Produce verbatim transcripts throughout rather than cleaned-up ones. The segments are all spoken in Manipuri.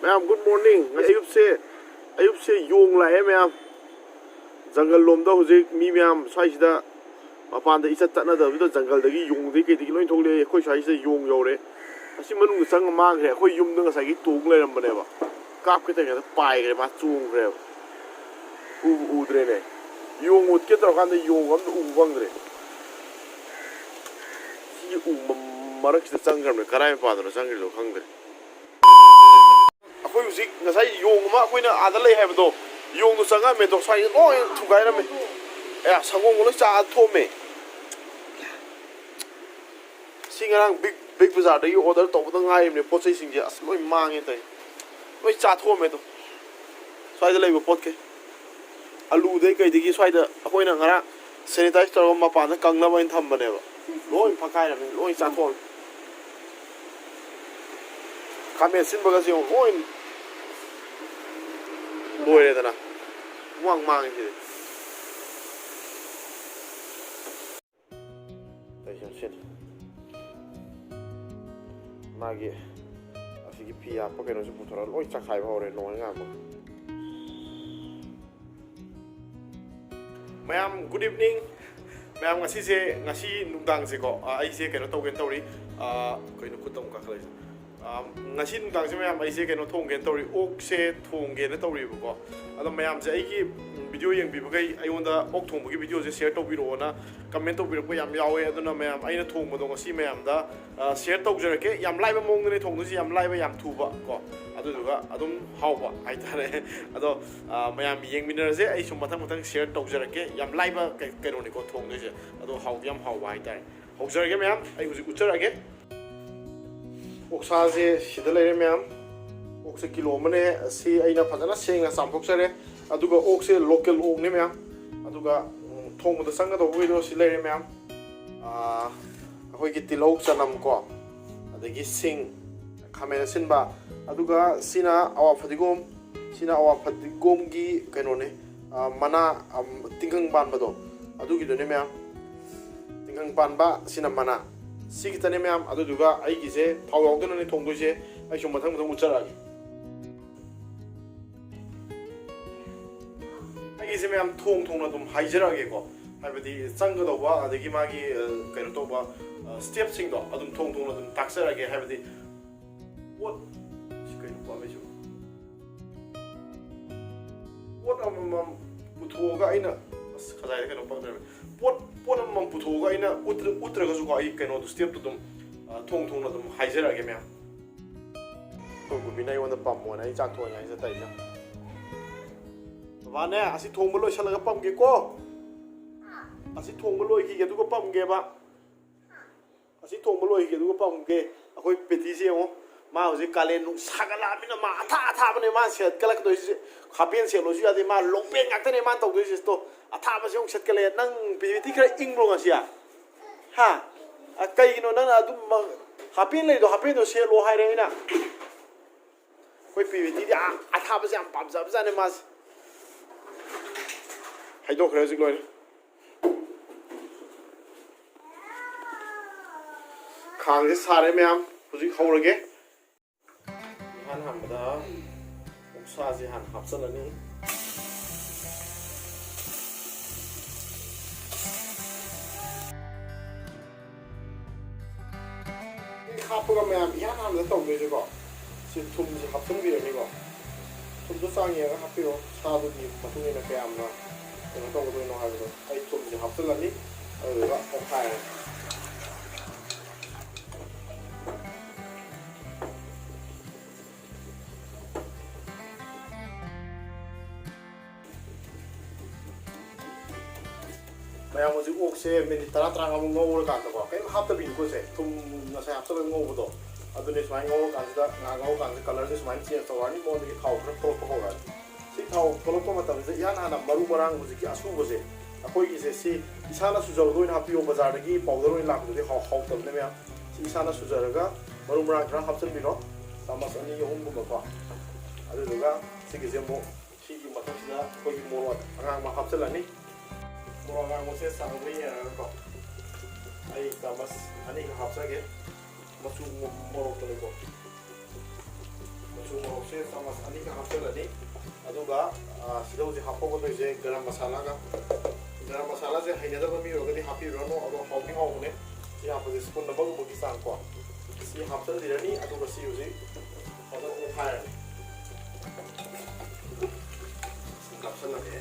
ꯃꯌꯥꯝ, good morning. ꯉꯁꯤ ꯑꯌꯨꯛꯁꯦ, ꯑꯌꯨꯛꯁꯦ ꯌꯣꯡ ꯂꯥꯛꯑꯦ ꯃꯌꯥꯝ꯫ ꯖꯪꯒꯜ ꯂꯣꯝꯗ ꯍꯧꯖꯤꯛ ꯃꯤ ꯃꯌꯥꯝ ꯁ꯭ꯋꯥꯏꯁꯤꯗ ꯃꯄꯥꯟꯗ ꯏꯆꯠ ꯆꯠꯅꯗꯕꯗꯨꯗ ꯖꯪꯒꯜꯗꯒꯤ ꯌꯣꯡꯗꯒꯤ ꯀꯩꯗꯒꯤ ꯂꯣꯏ ꯊꯣꯛꯂꯛꯑꯦ꯫ ꯑꯩꯈꯣꯏ ꯁ꯭ꯋꯥꯏꯁꯤꯗ ꯌꯣꯡ ꯌꯧꯔꯦ꯫ ꯑꯁꯤ ꯃꯅꯨꯡꯗ ꯆꯪꯉ ꯃꯥꯡꯈ꯭ꯔꯦ꯫ ꯑꯩꯈꯣꯏ ꯌꯨꯝꯗ ꯉꯁꯥꯏꯒꯤ ꯇꯣꯡ ꯂꯩꯔꯝꯕꯅꯦꯕ꯫ ꯀꯥꯞꯀꯦ ꯇꯧꯔꯤꯉꯩꯗ ꯄꯥꯏꯈ꯭ꯔꯦ, ꯃꯥ ꯆꯣꯡꯈ꯭ꯔꯦꯕ꯫ ꯎꯕꯨ ꯎꯗ꯭ꯔꯦꯅꯦ꯫ ꯌꯣꯡ ꯎꯠꯀꯦ ꯇꯧꯔꯀꯥꯟꯗ ꯌꯣꯡ ꯑꯝꯇ ꯎꯕ ꯐꯪꯗ꯭ꯔꯦ꯫ ꯁꯤ ꯎ ꯃ-, ꯃꯔꯛꯁꯤꯗ ꯆꯪꯈ꯭ꯔꯕꯅꯦ꯫ ꯀꯔꯥꯏ ꯃꯄꯥꯗꯅꯣ ꯆꯪꯈ꯭ꯔꯤꯗꯣ ꯈꯪꯗ꯭ꯔꯦ꯫ ꯑꯩꯈꯣꯏ ꯍꯧꯖꯤꯛ ꯉꯁꯥꯏ ꯌꯣꯡ ꯑꯃ ꯑꯩꯈꯣꯏꯅ ꯑꯥꯗ ꯂꯩ ꯍꯥꯏꯕꯗꯣ, ꯌꯣꯡꯗꯣ ꯆꯪꯉꯛꯑꯝꯃꯦ ꯑꯗꯣ, ꯁ꯭ꯋꯥꯏꯗ ꯂꯣꯏ ꯊꯨꯒꯥꯏꯔꯝꯃꯦ꯫ ꯑꯦ, ꯁꯪꯒꯣꯝꯒ ꯂꯣꯏ ꯆꯥ ꯊꯣꯛꯑꯝꯃꯦ꯫ ꯁꯤ ꯉꯔꯥꯡ ꯕꯤꯛ, ꯕꯤꯛ ꯕꯖꯥꯔꯗꯒꯤ ꯑꯣꯔꯗꯔ ꯇꯧꯕꯗ ꯉꯥꯏꯔꯤꯕꯅꯦ ꯄꯣꯠ ꯆꯩꯁꯤꯡꯁꯦ꯫ ꯑꯁ, ꯂꯣꯏ ꯃꯥꯡꯉꯦ ꯇꯧꯔꯤ꯫ ꯂꯣꯏ ꯆꯥꯊꯣꯛꯑꯝꯃꯦ ꯑꯗꯣ꯫ ꯁ꯭ꯋꯥꯏꯗ ꯂꯩꯕ ꯄꯣꯠꯈꯩ꯫ ꯑꯂꯨꯗꯩ ꯀꯩꯗꯒꯤ ꯁ꯭ꯋꯥꯏꯗ ꯑꯩꯈꯣꯏꯅ ꯉꯔꯥꯡ ꯁꯦꯅꯤꯇꯥꯏꯁ ꯇꯧꯔꯒ ꯃꯄꯥꯟꯗ ꯀꯪꯅꯕ ꯍꯥꯏꯅ ꯊꯝꯕꯅꯦꯕ꯫ ꯂꯣꯏ ꯐꯛꯀꯥꯏꯔꯝꯃꯦ, ꯂꯣꯏ ꯆꯥꯊꯣꯛꯑꯝꯃꯦ꯫ ꯈꯥꯃꯦꯟ ꯑꯁꯤꯟꯕꯒꯁꯦ ꯌꯦꯡꯉꯨ, ꯂꯣꯏ ꯂꯣꯏꯔꯦꯗꯅ꯫ ꯄꯨꯡꯃꯥꯡ ꯃꯥꯡꯉꯦ ꯁꯤꯗꯤ꯫ ꯇꯧꯔꯤꯁꯦ ꯁꯤꯅꯤ꯫ ꯃꯥꯒꯤ ꯑꯁꯤꯒꯤ ꯐꯤ ꯍꯥꯞꯄ ꯀꯩꯅꯣꯁꯦ ꯄꯨꯊꯣꯔꯒ ꯂꯣꯏ ꯆꯈꯥꯏꯕ ꯍꯧꯔꯦ ꯅꯣꯡꯍꯦꯛ ꯉꯥꯟꯕꯒ꯫ ꯃꯌꯥꯝ, good evening꯫ ꯃꯌꯥꯝ, ꯉꯁꯤꯁꯦ, ꯉꯁꯤ ꯅꯨꯡꯗꯥꯡꯁꯦꯀꯣ, ꯑ, ꯑꯩꯁꯦ ꯀꯩꯅꯣ ꯇꯧꯒꯦꯅ ꯇꯧꯔꯤ꯫ ꯑ, ꯀꯩꯅꯣ ꯈꯨꯠꯇ ꯑꯃꯨꯛ ꯀꯥꯈꯠꯂꯛꯏꯁꯦ? ꯑ, ꯉꯁꯤ ꯅꯨꯡꯗꯥꯡꯁꯦ, ꯃꯌꯥꯝ, ꯑꯩꯁꯦ ꯀꯩꯅꯣ ꯊꯣꯡꯒꯦꯅ ꯇꯧꯔꯤ, ꯑꯣꯛꯁꯦ ꯊꯣꯡꯒꯦꯅ ꯇꯧꯔꯤꯕꯀꯣ꯫ ꯑꯗꯣ ꯃꯌꯥꯝꯁꯦ ꯑꯩꯒꯤ, ꯎꯝ, ꯚꯤꯗꯤꯑꯣ ꯌꯦꯡꯕꯤꯕꯈꯩ ꯑꯩꯉꯣꯟꯗ ꯑꯣꯛ ꯊꯣꯡꯕꯒꯤ ꯚꯤꯗꯤꯑꯣꯁꯦ ꯁꯤꯌꯔ ꯇꯧꯕꯤꯔꯛꯑꯣꯅ ꯀꯃꯦꯟ ꯇꯧꯕꯤꯔꯛꯄ ꯌꯥꯝ ꯌꯥꯎꯋꯦ꯫ ꯑꯗꯨꯅ ꯃꯌꯥꯝ, ꯑꯩꯅ ꯊꯣꯡꯕꯗꯣ ꯉꯁꯤ ꯃꯌꯥꯝꯗ, ꯑ, ꯁꯤꯌꯔ ꯇꯧꯖꯔꯛꯀꯦ꯫ ꯌꯥꯝ ꯂꯥꯏꯕ ꯃꯑꯣꯡꯗꯅꯦ ꯊꯣꯡꯗꯣꯏꯁꯦ, ꯌꯥꯝ ꯂꯥꯏꯕ, ꯌꯥꯝ ꯊꯨꯕ ꯀꯣ, ꯑꯗꯨꯗꯨꯒ ꯑꯗꯨꯝ ꯍꯥꯎꯕ ꯍꯥꯏꯇꯥꯔꯦ꯫ ꯑꯗꯣ, ꯑ, ꯃꯌꯥꯝ ꯌꯦꯡꯃꯤꯟꯅꯔꯁꯦ꯫ ꯑꯩ ꯁꯨꯝ ꯃꯊꯪ ꯃꯊꯪ ꯁꯤꯌꯔ ꯇꯧꯖꯔꯛꯀꯦ꯫ ꯌꯥꯝ ꯂꯥꯏꯕ ꯀꯩ-, ꯀꯩꯅꯣꯅꯤꯀꯣ ꯊꯣꯡꯗꯣꯏꯁꯦ, ꯑꯗꯣ ꯍꯥꯎꯗꯤ ꯌꯥꯝ ꯍꯥꯎꯕ ꯍꯥꯏꯇꯥꯔꯦ꯫ ꯍꯧꯖꯔꯒꯦ ꯃꯌꯥꯝ, ꯑꯩ ꯍꯧꯖꯤꯛ ꯎꯠꯆꯔꯛꯑꯒꯦ꯫ ꯑꯣꯛꯁꯥꯁꯦ ꯁꯤꯗ ꯂꯩꯔꯦ ꯃꯌꯥꯝ꯫ ꯑꯣꯛꯁꯦ ꯀꯤꯂꯣ ꯑꯃꯅꯦ꯫ ꯁꯤ ꯑꯩꯅ ꯐꯖꯅ ꯁꯦꯡꯅ ꯆꯥꯝꯊꯣꯛꯆꯔꯦ꯫ ꯑꯗꯨꯒ ꯑꯣꯛꯁꯦ ꯂꯣꯀꯦꯜ ꯑꯣꯛꯅꯦ ꯃꯌꯥꯝ꯫ ꯑꯗꯨꯒ, ꯎꯝ, ꯊꯣꯡꯕꯗ ꯆꯪꯒꯗꯧꯕꯈꯩꯗꯣ ꯁꯤ ꯂꯩꯔꯦ ꯃꯌꯥꯝ꯫ ꯑꯥ, ꯑꯩꯈꯣꯏꯒꯤ ꯇꯤꯜꯍꯧ, ꯆꯅꯝ ꯀꯣ, ꯑꯗꯒꯤ ꯁꯤꯡ, ꯈꯥꯃꯦꯟ ꯑꯁꯤꯟꯕ, ꯑꯗꯨꯒ ꯁꯤꯅ ꯑꯋꯥ ꯐꯗꯤꯒꯣꯝ, ꯁꯤꯅ ꯑꯋꯥ ꯐꯗꯤꯒꯣꯝꯒꯤ ꯀꯩꯅꯣꯅꯦ, ꯑꯥ, ꯃꯅꯥ, ꯑꯝ, ꯇꯤꯡꯈꯪ ꯄꯥꯟꯕꯗꯣ, ꯑꯗꯨꯒꯤꯗꯨꯅꯦ ꯃꯌꯥꯝ꯫ ꯇꯤꯡꯈꯪ ꯄꯥꯟꯕ, ꯁꯤꯅ ꯃꯅꯥ꯫ ꯁꯤ ꯈꯤꯇꯅꯦ ꯃꯌꯥꯝ꯫ ꯑꯗꯨꯗꯨꯒ ꯑꯩꯒꯤꯁꯦ ꯊꯥꯎ ꯌꯥꯎꯗꯅꯅꯦ ꯊꯣꯡꯗꯣꯏꯁꯦ꯫ ꯑꯩ ꯁꯨꯝ ꯃꯊꯪ ꯃꯊꯪ ꯎꯠꯆꯔꯛꯑꯒꯦ꯫ ꯃꯌꯥꯝ ꯊꯣꯡ ꯊꯣꯡꯅ ꯑꯗꯨꯝ ꯍꯥꯏꯖꯔꯛꯑꯒꯦꯀꯣ꯫ ꯍꯥꯏꯕꯗꯤ ꯆꯪꯒꯗꯧꯕ, ꯑꯗꯒꯤ ꯃꯥꯒꯤ, ꯑ, ꯀꯩꯅꯣ ꯇꯧꯕ, ꯑ, ꯁ꯭ꯇꯦꯞꯁꯤꯡꯗꯣ ꯑꯗꯨꯝ ꯊꯣꯡ ꯊꯣꯡꯅ ꯑꯗꯨꯝ ꯇꯥꯛꯆꯔꯛꯑꯒꯦ꯫ ꯍꯥꯏꯕꯗꯤ ꯄꯣꯠ, ꯁꯤ ꯀꯩꯅꯣ ꯄꯥꯝꯃꯤꯁꯤꯕꯣ? ꯄꯣꯠ ꯑꯃꯃꯝ ꯄꯨꯊꯣꯛꯑꯒ ꯑꯩꯅ, ꯑꯁ, ꯀꯗꯥꯏꯗ ꯀꯩꯅꯣ ꯄꯥꯝꯃꯤꯕ? ꯄꯣꯠ, ꯄꯣꯠ ꯑꯃꯃꯝ ꯄꯨꯊꯣꯛꯑꯒ ꯑꯩꯅ ꯎꯠꯇ꯭ꯔ-, ꯎꯠꯇ꯭ꯔꯒꯁꯨꯀꯣ, ꯑꯩ ꯀꯩꯅꯣꯗꯣ, ꯁ꯭ꯇꯦꯞꯇꯣ ꯑꯗꯨꯝ, ꯑ, ꯊꯣꯡ ꯊꯣꯡꯅ ꯑꯗꯨꯝ ꯍꯥꯏꯖꯔꯛꯑꯒꯦ ꯃꯌꯥꯝ꯫ ꯑꯩꯈꯣꯏ ꯒꯨꯕꯤꯅ ꯑꯩꯉꯣꯟꯗ ꯄꯥꯝꯃꯣꯅ ꯑꯩ ꯆꯥꯛ ꯊꯣꯡꯉꯤꯉꯩꯁꯤꯗ ꯇꯧꯔꯤꯁꯦ꯫ ꯕꯕꯥꯅꯦ, ꯑꯁꯤ ꯊꯣꯡꯕ ꯂꯣꯏꯁꯤꯜꯂꯒ ꯄꯝꯒꯦꯀꯣ꯫ ꯑꯁꯤ ꯊꯣꯡꯕ ꯂꯣꯏꯈꯤꯒꯦ, ꯑꯗꯨꯒ ꯄꯝꯒꯦꯕ꯫ ꯑꯁꯤ ꯊꯣꯡꯕ ꯂꯣꯏꯈꯤꯒꯦ, ꯑꯗꯨꯒ ꯄꯝꯒꯦ꯫ ꯑꯩꯈꯣꯏ ꯄꯦꯇꯤꯁꯦ ꯌꯦꯡꯉꯣ, ꯃꯥ ꯍꯧꯖꯤꯛ ꯀꯥꯂꯦꯟ ꯅꯨꯡ ꯁꯥꯒꯠꯂꯛꯑꯃꯤꯅ ꯃꯥ ꯑꯊꯥ ꯑꯊꯥꯕꯅꯦ ꯃꯥ ꯁꯦꯠꯀꯠꯂꯛꯀꯗꯣꯏꯁꯦ꯫ ꯍꯥꯐꯦꯟ ꯁꯦꯠꯂꯣꯁꯨ ꯌꯥꯗꯦ, ꯃꯥ ꯂꯣꯡꯄꯦꯟ ꯉꯥꯛꯇꯅꯦ ꯃꯥꯅ ꯇꯧꯗꯣꯏꯁꯦ꯫ ꯇꯣ, ꯑꯊꯥꯕꯁꯦ ꯑꯃꯨꯛ ꯁꯦꯠꯀꯠꯂꯛꯑꯦ꯫ ꯅꯪ ꯄꯦꯇꯤ ꯈꯔ ꯏꯪꯕ꯭ꯔꯣ ꯉꯁꯤ? ꯍꯥ? ꯑ, ꯀꯩꯒꯤꯅꯣ ꯅꯪꯅ ꯑꯗꯨꯝ ꯃ-, ꯍꯥꯐꯦꯟ ꯂꯩꯗꯣ, ꯍꯥꯐꯦꯟꯗꯣ ꯁꯦꯠꯂꯣ ꯍꯥꯏꯔꯦ ꯑꯩꯅ꯫ ꯑꯩꯈꯣꯏ ꯄꯤꯕꯤꯇꯤꯗꯤ ꯑꯥ ꯑꯊꯥꯕꯁꯦ ꯌꯥꯝ ꯄꯥꯝꯖꯕꯖꯥꯠꯅꯦ ꯃꯥꯁꯦ꯫ ꯍꯩꯗꯣꯛꯈ꯭ꯔꯦ ꯍꯧꯖꯤꯛ ꯂꯣꯏꯅ꯫ ꯈꯥꯡꯁꯦ ꯁꯥꯔꯦ ꯃꯌꯥꯝ, ꯍꯧꯖꯤꯛ ꯍꯧꯔꯒꯦ꯫ ꯏꯍꯥꯟ ꯍꯥꯟꯕꯗ ꯑꯣꯛꯁꯥꯁꯦ ꯍꯥꯟꯅ ꯍꯥꯞꯆꯤꯜꯂꯅꯤ꯫ ꯍꯥꯞꯄꯒ ꯃꯌꯥꯝ ꯏꯍꯥꯟ ꯍꯥꯟꯕꯗ ꯇꯧꯗꯣꯏꯁꯦꯀꯣ, ꯁꯤ ꯊꯨꯝꯁꯦ ꯍꯥꯞꯆꯤꯟꯕꯤꯔꯅꯤꯀꯣ꯫ ꯊꯨꯝꯗꯣ ꯆꯥꯡ ꯌꯦꯡꯉꯒ ꯍꯥꯞꯄꯤꯔꯣ, ꯁꯥꯗꯨꯒꯤ ꯃꯇꯨꯡ ꯏꯟꯅ ꯀꯌꯥꯝꯅ ꯀꯩꯅꯣ ꯇꯧꯒꯗꯣꯏꯅꯣ ꯍꯥꯏꯕꯗꯣ꯫ ꯑꯩ ꯊꯨꯝꯁꯦ ꯍꯥꯞꯆꯤꯜꯂꯅꯤ, ꯑꯗꯨꯗꯨꯒ ꯑꯣꯠꯈꯥꯏꯔꯅꯤ꯫ ꯃꯌꯥꯝ, ꯍꯧꯖꯤꯛ ꯑꯣꯛꯁꯦ ꯃꯤꯅꯤꯠ ꯇꯔꯥ ꯇꯔꯥꯃꯉꯥꯃꯨꯛ ꯉꯧꯔꯀꯥꯟꯗꯀꯣ, ꯀꯔꯤꯝ ꯍꯥꯞꯇꯕꯤꯅꯤꯀꯣ ꯁꯦ, ꯊꯨꯝ ꯉꯁꯥꯏ ꯍꯥꯞꯆꯜꯂꯒ ꯉꯧꯕꯗꯣ, ꯑꯗꯨꯅꯦ ꯁꯨꯃꯥꯏꯅ ꯉꯧꯔꯀꯥꯟꯁꯤꯗ, ꯉꯥꯏꯍꯥꯛ ꯉꯧꯔꯀꯥꯟꯁꯤꯗ colourꯁꯦ ꯁꯨꯃꯥꯏꯅ change ꯇꯧꯔꯛꯑꯅꯤ, ꯃꯉꯣꯟꯗꯒꯤ ꯊꯥꯎ ꯈꯔ ꯊꯣꯛꯂꯛꯄ ꯍꯧꯔꯛꯑꯅꯤ꯫ ꯁꯤ ꯊꯥꯎ ꯊꯣꯛꯂꯛꯄ ꯃꯇꯝꯁꯤꯗ ꯏꯍꯥꯟ ꯍꯥꯟꯅ ꯃꯔꯨ ꯃꯔꯥꯡ ꯍꯧꯖꯤꯛꯀꯤ ꯑꯁꯨꯕꯁꯦ, ꯑꯩꯈꯣꯏꯒꯤꯁꯦ ꯁꯤ ꯏꯁꯥꯅ ꯁꯨꯖꯕꯗ ꯑꯣꯏꯅ ꯍꯥꯞꯄꯤꯌꯣ, ꯕꯖꯥꯔꯗꯒꯤ powder ꯑꯣꯏꯅ ꯂꯥꯛꯄꯗꯨꯗꯤ ꯍꯥꯎ-, ꯍꯥꯎꯇꯕꯅꯦ ꯃꯌꯥꯝ꯫ ꯁꯤ ꯏꯁꯥꯅ ꯁꯨꯖꯔꯒ ꯃꯔꯨ ꯃꯔꯥꯡ ꯈꯔ ꯍꯥꯞꯆꯤꯟꯕꯤꯔꯣ, ꯆꯥꯃꯁ ꯑꯅꯤ ꯑꯍꯨꯝꯒꯨꯝꯕꯀꯣ꯫ ꯑꯗꯨꯗꯨꯒ ꯁꯤꯒꯤꯁꯦ ꯑꯃꯨꯛ ꯁꯤꯒꯤ ꯃꯊꯛꯁꯤꯗ ꯑꯩꯈꯣꯏꯒꯤ ꯃꯣꯔꯣꯛ ꯑꯉꯥꯡꯕ ꯍꯥꯞꯆꯤꯜꯂꯅꯤ꯫ ꯃꯣꯔꯣꯛ ꯑꯉꯥꯡꯕꯁꯦ ꯆꯥꯡꯗ ꯌꯦꯡꯉꯒꯀꯣ, ꯑꯩ ꯆꯥꯃꯁ ꯑꯅꯤꯈꯛ ꯍꯥꯞꯆꯒꯦ꯫ ꯃꯆꯨ ꯃꯣ-, ꯃꯣꯔꯣꯛꯇꯅꯤꯀꯣ꯫ ꯃꯆꯨ ꯃꯣꯔꯣꯛꯁꯦ ꯆꯥꯃꯁ ꯑꯅꯤꯈꯛ ꯍꯥꯞꯆꯤꯜꯂꯅꯤ꯫ ꯑꯗꯨꯒ, ꯑ, ꯁꯤꯗ ꯍꯧꯖꯤꯛ ꯍꯥꯞꯍꯧꯒꯗꯣꯏꯁꯦ ꯒꯔꯝ ꯃꯁꯥꯂꯥꯒ꯫ ꯒꯔꯝ ꯃꯁꯥꯂꯥꯁꯦ ꯍꯩꯅꯗꯕ ꯃꯤ ꯑꯣꯏꯔꯒꯗꯤ ꯍꯥꯞꯄꯤꯔꯨꯔꯅꯨ, ꯑꯗꯣ ꯍꯥꯎꯗꯤ ꯍꯥꯎꯕꯅꯦ꯫ ꯁꯤ ꯍꯥꯞꯄꯁꯦ spoon ꯑꯃꯒꯨꯝꯕꯒꯤ ꯆꯥꯡ ꯀꯣ꯫ ꯁꯤ ꯍꯥꯞꯆꯤꯟꯕꯤꯔꯅꯤ, ꯑꯗꯨꯒ ꯁꯤ ꯍꯧꯖꯤꯛ ꯐꯖꯅ ꯑꯣꯠꯈꯥꯏꯔꯅꯤ꯫ ꯁꯤ ꯅꯞꯁꯜꯂꯒꯦ꯫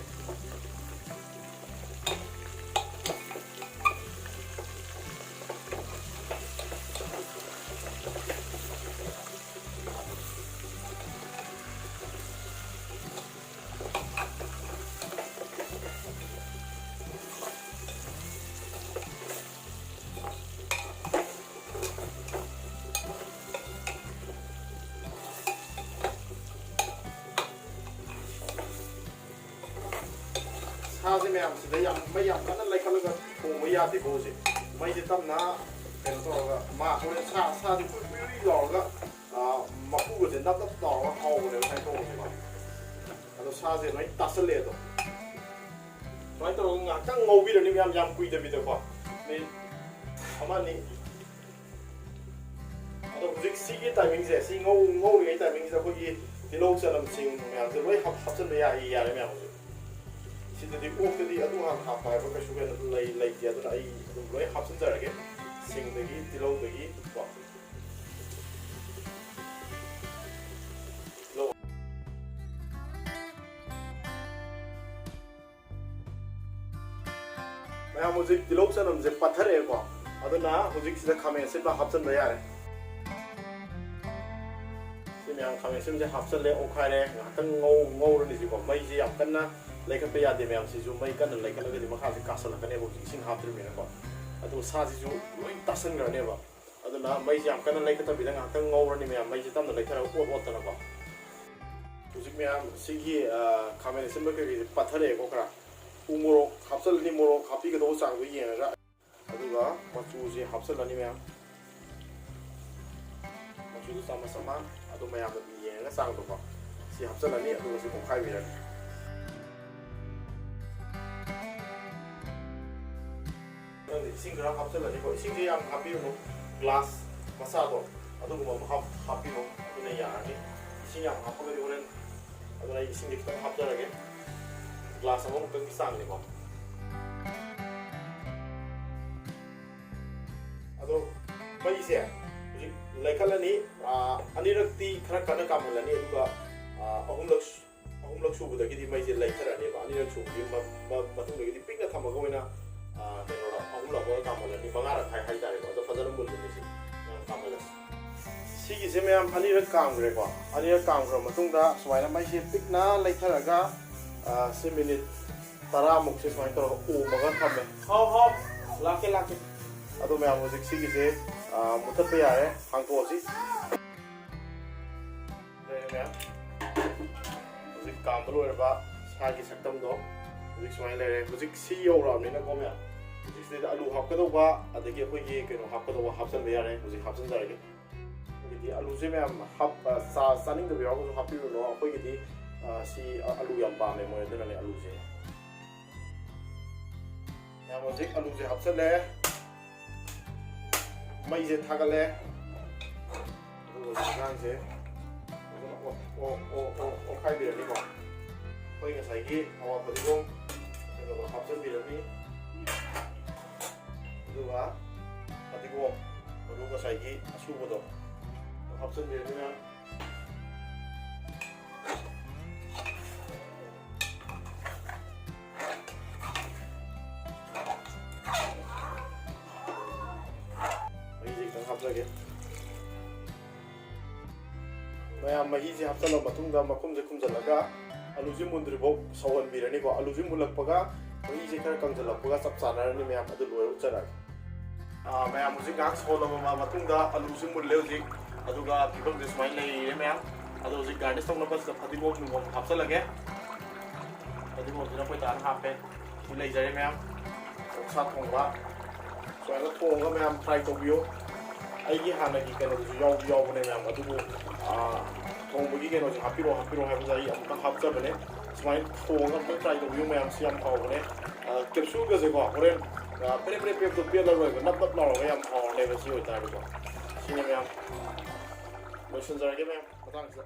ꯁꯥꯁꯦ ꯃꯌꯥꯝꯁꯤꯗ ꯌꯥꯝ, ꯃꯩ ꯌꯥꯝ ꯀꯟꯅ ꯂꯩꯈꯠꯂꯒ ꯊꯣꯡꯕ ꯌꯥꯗꯦꯀꯣ ꯍꯧꯖꯤꯛ꯫ ꯃꯩꯁꯦ ꯇꯞꯅ ꯀꯩꯅꯣ ꯇꯧꯔꯒ, ꯃꯥ ꯍꯣꯔꯦꯟ ꯁꯥ, ꯁꯥꯁꯦ ꯄꯨꯏ ꯄꯨꯏ ꯂꯥꯎꯔꯒ, ꯑ, ꯃꯀꯨꯒꯁꯦ ꯅꯞ ꯅꯞ ꯂꯥꯎꯔꯒ ꯍꯥꯎꯕꯅꯦꯕ ꯁꯨꯃꯥꯏꯅ ꯊꯣꯡꯕꯁꯦꯀꯣ꯫ ꯑꯗꯣ ꯁꯥꯁꯦ ꯂꯣꯏ ꯇꯥꯁꯜꯂꯦ ꯑꯗꯣ꯫ ꯁꯨꯃꯥꯏꯅ ꯇꯧꯔꯒ ꯉꯥꯏꯍꯥꯛꯇꯪ ꯉꯧꯕꯤꯔꯅꯤ ꯃꯌꯥꯝ, ꯌꯥꯝ ꯀꯨꯏꯗꯕꯤꯗꯀꯣ꯫ ꯃꯤꯅꯤꯠ ꯑꯃ ꯑꯅꯤ꯫ ꯑꯗꯣ ꯍꯧꯖꯤꯛ ꯁꯤꯒꯤ timingꯁꯦ, ꯁꯤ ꯉꯧ-, ꯉꯧꯔꯤꯉꯩ timingꯁꯤꯗ ꯑꯩꯈꯣꯏꯒꯤ ꯇꯤꯜꯍꯧ, ꯆꯅꯝ, ꯁꯤꯡ ꯃꯌꯥꯝꯁꯦ ꯂꯣꯏ ꯍꯥꯞ-, ꯍꯥꯞꯆꯤꯟꯕ ꯌꯥꯏ, ꯌꯥꯔꯦ ꯃꯌꯥꯝ ꯍꯧꯖꯤꯛ꯫ ꯁꯤꯗꯗꯤ ꯑꯣꯛꯇꯗꯤ ꯑꯗꯨ ꯍꯥꯟꯅ ꯍꯥꯞꯄ ꯍꯥꯏꯕ ꯀꯩꯁꯨ ꯀꯩꯅꯣ ꯂꯩ-, ꯂꯩꯇꯦ, ꯑꯗꯨꯅ ꯑꯩ ꯑꯗꯨꯝ ꯂꯣꯏ ꯍꯥꯞꯆꯤꯟꯖꯔꯒꯦ꯫ ꯁꯤꯡꯗꯒꯤ, ꯇꯤꯜꯍꯧꯗꯒꯤ ꯀꯣ꯫ ꯇꯤꯜꯍꯧ꯫ ꯃꯌꯥꯝ ꯍꯧꯖꯤꯛ ꯇꯤꯜꯍꯧ ꯆꯅꯝꯁꯦ ꯄꯠꯊꯔꯛꯑꯦꯀꯣ, ꯑꯗꯨꯅ ꯍꯧꯖꯤꯛ ꯁꯤꯗ ꯈꯥꯃꯦꯟ ꯑꯁꯤꯟꯕ ꯍꯥꯞꯆꯤꯟꯕ ꯌꯥꯔꯦ꯫ ꯁꯤ ꯃꯌꯥꯝ ꯈꯥꯃꯦꯟ ꯑꯁꯤꯟꯕꯁꯦ ꯍꯥꯞꯆꯤꯜꯂꯦ, ꯑꯣꯠꯈꯥꯏꯔꯦ, ꯉꯥꯏꯍꯥꯛꯇꯪ ꯉꯧ-, ꯉꯧꯔꯅꯤꯁꯤꯀꯣ꯫ ꯃꯩꯁꯦ ꯌꯥꯝ ꯀꯟꯅ ꯂꯩꯈꯠꯄ ꯌꯥꯗꯦ ꯃꯌꯥꯝ, ꯁꯤꯁꯨ ꯃꯩ ꯀꯟꯅ ꯂꯩꯈꯠꯂꯒꯗꯤ ꯃꯈꯥꯁꯦ ꯀꯥꯁꯜꯂꯛꯀꯅꯦꯕ ꯍꯧꯖꯤꯛ ꯏꯁꯤꯡ ꯍꯥꯞꯇ꯭ꯔꯤꯕꯅꯤꯅꯀꯣ꯫ ꯑꯗꯨꯒ ꯁꯥꯁꯤꯁꯨ ꯂꯣꯏ ꯇꯥꯁꯟꯈ꯭ꯔꯅꯦꯕ꯫ ꯑꯗꯨꯅ ꯃꯩꯁꯦ ꯌꯥꯝ ꯀꯟꯅ ꯂꯩꯈꯠꯇꯕꯤꯗ ꯉꯥꯏꯍꯥꯛꯇꯪ ꯉꯧꯔꯅꯤ ꯃꯌꯥꯝ, ꯃꯩꯁꯦ ꯇꯞꯅ ꯂꯩꯊꯔꯒ ꯑꯣꯠ ꯑꯣꯠꯇꯅꯀꯣ꯫ ꯍꯧꯖꯤꯛ ꯃꯌꯥꯝ ꯁꯤꯒꯤ, ꯑ, ꯈꯥꯃꯦꯟ ꯑꯁꯤꯟꯕ ꯀꯩꯀꯩꯁꯦ ꯄꯠꯊꯔꯛꯑꯦꯀꯣ ꯈꯔ꯫ ꯎ ꯃꯣꯔꯣꯛ ꯍꯥꯞꯆꯤꯜꯂꯅꯤ, ꯃꯣꯔꯣꯛ ꯍꯥꯞꯄꯤꯒꯗꯧꯕ ꯆꯥꯡꯗꯣ ꯌꯦꯡꯉꯒ꯫ ꯑꯗꯨꯒ ꯃꯆꯨꯁꯦ ꯍꯥꯞꯆꯤꯜꯂꯅꯤ ꯃꯌꯥꯝ꯫ ꯃꯆꯨꯗꯣ ꯆꯥꯃꯁ ꯑꯃ, ꯑꯗꯨ ꯃꯌꯥꯝꯅ ꯌꯦꯡꯉꯒ ꯆꯥꯡꯗꯣꯀꯣ꯫ ꯁꯤ ꯍꯥꯞꯆꯤꯜꯂꯅꯤ, ꯑꯗꯨꯒ ꯁꯤ ꯑꯣꯠꯈꯥꯏꯕꯤꯔꯅꯤ꯫ ꯅꯪꯗꯤ ꯏꯁꯤꯡ ꯈꯔ ꯍꯥꯞꯆꯤꯜꯂꯅꯤꯀꯣ꯫ ꯏꯁꯤꯡꯁꯦ ꯌꯥꯝ ꯍꯥꯞꯄꯤꯔꯨꯅꯨ, glass ꯃꯆꯥꯗꯣ ꯑꯗꯨꯒꯨꯝꯕ ꯑꯃ ꯍꯥꯞ-, ꯍꯥꯞꯄꯤꯔꯣ, ꯑꯗꯨꯅ ꯌꯥꯔꯅꯤ꯫ ꯏꯁꯤꯡ ꯌꯥꯝ ꯍꯥꯞꯄꯒꯗꯤ ꯍꯣꯔꯦꯟ ꯑꯗꯨꯅ ꯑꯩ ꯏꯁꯤꯡꯁꯦ ꯈꯤꯇꯪ ꯍꯥꯞꯆꯔꯒꯦ, ꯒ꯭ꯂꯥꯁ ꯑꯃꯃꯨꯛꯇꯪꯒꯤ ꯆꯥꯡꯅꯤꯀꯣ꯫ ꯑꯗꯣ ꯃꯩꯁꯦ ꯍꯧꯖꯤꯛ ꯂꯩꯈꯠꯂꯅꯤ, ꯑꯥ, ꯑꯅꯤꯔꯛꯇꯤ ꯈꯔ ꯀꯟꯅ ꯀꯥꯝꯍꯜꯂꯅꯤ, ꯑꯗꯨꯒ, ꯑꯥ, ꯑꯍꯨꯝꯂꯛ, ꯑꯍꯨꯝꯂꯛ ꯁꯨꯕꯗꯒꯤꯗꯤ ꯃꯩꯁꯦ ꯂꯩꯊꯔꯅꯦꯕ꯫ ꯑꯅꯤꯔꯛ ꯁꯨꯕꯒꯤ ꯃ-, ꯃ-, ꯃꯇꯨꯡꯗꯒꯤꯗꯤ ꯄꯤꯛꯅ ꯊꯝꯃꯒ ꯑꯣꯏꯅ, ꯑꯥ, ꯀꯩꯅꯣꯗ ꯑꯍꯨꯝꯂꯛ ꯑꯃꯒ ꯀꯥꯝꯍꯜꯂꯅꯤ, ꯃꯉꯥꯔꯛ ꯍꯥꯏ-, ꯍꯥꯏꯇꯥꯔꯦꯀꯣ꯫ ꯑꯗꯣ ꯐꯖꯅ ꯃꯨꯜꯂꯅꯤ ꯁꯤ꯫ ꯌꯥꯝ ꯀꯥꯝꯍꯜꯂꯁꯤ꯫ ꯁꯤꯒꯤꯁꯦ ꯃꯌꯥꯝ ꯑꯅꯤꯔꯛ ꯀꯥꯝꯈ꯭ꯔꯦꯀꯣ꯫ ꯑꯅꯤꯔꯛ ꯀꯥꯝꯈ꯭ꯔ ꯃꯇꯨꯡꯗ ꯁꯨꯃꯥꯏꯅ ꯃꯩꯁꯦ ꯄꯤꯛꯅ ꯂꯩꯊꯔꯒ, ꯑꯥ, ꯁꯤ ꯃꯤꯅꯤꯠ ꯇꯔꯥꯃꯨꯛꯁꯦ ꯁꯨꯃꯥꯏꯅ ꯇꯧꯔꯒ ꯑꯣꯝꯃꯒ ꯊꯝꯃꯦ꯫ ꯍꯥꯎ, ꯍꯥꯎ, ꯂꯥꯛꯀꯦ, ꯂꯥꯛꯀꯦ꯫ ꯑꯗꯣ ꯃꯌꯥꯝ ꯍꯧꯖꯤꯛ ꯁꯤꯒꯤꯁꯦ, ꯑꯥ, ꯃꯨꯊꯠꯄ ꯌꯥꯔꯦ, ꯍꯥꯡꯇꯣꯛꯑꯁꯤ꯫ ꯂꯩꯔꯦ ꯃꯌꯥꯝ꯫ ꯍꯧꯖꯤꯛ ꯀꯥꯝꯕ ꯂꯣꯏꯔꯕ ꯁꯥꯒꯤ ꯁꯛꯇꯝꯗꯣ ꯍꯧꯖꯤꯛ ꯁꯨꯃꯥꯏꯅ ꯂꯩꯔꯦ꯫ ꯍꯧꯖꯤꯛ ꯁꯤ ꯌꯧꯔꯛꯑꯕꯅꯤꯅꯀꯣ ꯃꯌꯥꯝ, ꯍꯧꯖꯤꯛꯁꯤꯗꯩꯗ ꯑꯂꯨ ꯍꯥꯞꯀꯗꯧꯕ, ꯑꯗꯒꯤ ꯑꯩꯈꯣꯏꯒꯤ ꯀꯩꯅꯣ ꯍꯥꯞꯀꯗꯧꯕ ꯍꯥꯞꯆꯤꯟꯕ ꯌꯥꯔꯦ꯫ ꯍꯧꯖꯤꯛ ꯍꯥꯞꯆꯤꯟꯖꯔꯒꯦ꯫ ꯑꯩꯈꯣꯏꯒꯤꯗꯤ ꯑꯂꯨꯁꯦ ꯃꯌꯥꯝ ꯍꯥꯞ-, ꯑ, ꯆꯥ-, ꯆꯥꯅꯤꯡꯗꯕ ꯌꯥꯎꯔꯒꯁꯨ ꯍꯥꯞꯄꯤꯔꯨꯅꯣ꯫ ꯑꯩꯈꯣꯏꯒꯤꯗꯤ, ꯑ, ꯁꯤ, ꯑ, ꯑꯂꯨ ꯌꯥꯝ ꯄꯥꯝꯃꯦ ꯃꯣꯏ, ꯑꯗꯨꯅꯅꯦ ꯑꯂꯨꯁꯦ꯫ ꯃꯌꯥꯝ ꯍꯧꯖꯤꯛ ꯑꯂꯨꯁꯦ ꯍꯥꯞꯆꯜꯂꯦ꯫ ꯃꯩꯁꯦ ꯊꯥꯒꯠꯂꯦ꯫ ꯑꯗꯨꯒ ꯍꯧꯖꯤꯛ ꯑꯉꯥꯡꯁꯦ ꯐꯖꯅ ꯑꯣ-, ꯑꯣ-, ꯑꯣ-, ꯑꯣ-, ꯑꯣꯠꯈꯥꯏꯕꯤꯔꯅꯤꯀꯣ꯫ ꯑꯩꯈꯣꯏ ꯉꯁꯥꯏꯒꯤ ꯍꯋꯥ ꯐꯗꯤꯒꯣꯝ ꯀꯩꯅꯣꯗꯣ ꯍꯥꯞꯆꯤꯟꯕꯤꯔꯅꯤ꯫ ꯑꯗꯨꯒ ꯐꯗꯤꯒꯣꯝ ꯃꯔꯨ ꯉꯁꯥꯏꯒꯤ ꯑꯁꯨꯕꯗꯣ ꯑꯗꯨ ꯍꯥꯞꯆꯤꯟꯕꯤꯔꯅꯤ ꯃꯌꯥꯝ꯫ ꯃꯍꯤꯁꯦ ꯈꯤꯇꯪ ꯍꯥꯞꯆꯒꯦ꯫ ꯃꯌꯥꯝ ꯃꯍꯤꯁꯦ ꯍꯥꯞꯆꯜꯂ ꯃꯇꯨꯡꯗ ꯃꯈꯨꯝꯁꯦ ꯈꯨꯝꯖꯤꯜꯂꯒ ꯑꯂꯨꯁꯦ ꯃꯨꯟꯗ꯭ꯔꯤꯐꯥꯎ ꯁꯧꯍꯟꯕꯤꯔꯅꯤꯀꯣ꯫ ꯑꯂꯨꯁꯦ ꯃꯨꯜꯂꯛꯄꯒ ꯃꯍꯤꯁꯦ ꯈꯔ ꯀꯪꯁꯤꯜꯂꯛꯄꯒ ꯆꯞ ꯆꯥꯟꯅꯔꯅꯤ ꯃꯌꯥꯝ, ꯑꯗꯨ ꯂꯣꯏꯔ ꯎꯠꯆꯔꯛꯑꯒꯦ꯫ ꯑꯥ, ꯃꯌꯥꯝ ꯍꯧꯖꯤꯛ ꯉꯥꯏꯍꯥꯛ ꯁꯧꯍꯜꯂꯕ ꯃꯇꯨꯡꯗ ꯑꯂꯨꯁꯦ ꯃꯨꯜꯂꯦ ꯍꯧꯖꯤꯛ, ꯑꯗꯨꯒ ꯐꯤꯕꯝꯁꯦ ꯁꯨꯃꯥꯏꯅ ꯂꯩꯔꯦ ꯃꯌꯥꯝ꯫ ꯑꯗꯣ ꯍꯧꯖꯤꯛ ꯒꯥꯔꯅꯤꯁ ꯇꯧꯅꯕꯁꯤꯗ ꯐꯗꯤꯒꯣꯝ ꯅꯨꯡꯒꯣꯝ ꯍꯥꯞꯆꯜꯂꯒꯦ꯫ ꯐꯗꯤꯒꯣꯝꯁꯤꯅ ꯑꯩꯈꯣꯏ ꯗꯥꯅ ꯍꯥꯞꯄꯦ꯫ ꯁꯤ ꯂꯩꯖꯔꯦ ꯃꯌꯥꯝ꯫ ꯑꯣꯛꯁꯥ ꯊꯣꯡꯕ ꯁꯨꯃꯥꯏꯅ ꯊꯣꯡꯉꯒ ꯃꯌꯥꯝ try ꯇꯧꯕꯤꯌꯨ꯫ ꯑꯩꯒꯤ ꯍꯥꯟꯅꯒꯤ ꯀꯩꯅꯣꯗꯨꯁꯨ ꯌꯥꯎꯗꯤ ꯌꯥꯎꯕꯅꯦ ꯃꯌꯥꯝ, ꯑꯗꯨꯕꯨ, ꯑꯥ, ꯊꯣꯡꯕꯒꯤ ꯀꯩꯅꯣꯁꯦ ꯍꯥꯞꯄꯤꯔꯛꯑꯣ, ꯍꯥꯞꯄꯤꯔꯛꯑꯣ ꯍꯥꯏꯕꯗ ꯑꯩ ꯑꯃꯨꯛꯇꯪ ꯍꯥꯞꯆꯕꯅꯦ꯫ ꯁꯨꯃꯥꯏꯅ ꯊꯣꯡꯉꯒ ꯑꯝꯇꯪ try ꯇꯧꯕꯤꯌꯨ ꯃꯌꯥꯝ, ꯁꯤ ꯌꯥꯝ ꯍꯥꯎꯕꯅꯦ꯫ ꯑꯥ, capsuleꯒꯁꯦꯀꯣ, ꯍꯣꯔꯦꯟ, ꯑꯥ, ꯄꯦꯔꯦ ꯄꯦꯔꯦ ꯄꯦꯞꯇꯣ ꯄꯦꯠꯂꯔꯣꯏꯕ, ꯅꯞ ꯅꯞ ꯂꯥꯎꯔꯒ ꯌꯥꯝ ꯍꯥꯎꯔꯅꯦꯕ ꯁꯤ ꯑꯣꯏꯇꯥꯔꯗꯤꯀꯣ꯫ ꯁꯤꯅꯦ ꯃꯌꯥꯝ, ꯂꯣꯏꯁꯤꯟꯖꯔꯒꯦ ꯃꯌꯥꯝ ꯃꯇꯥꯡꯁꯤꯗ꯫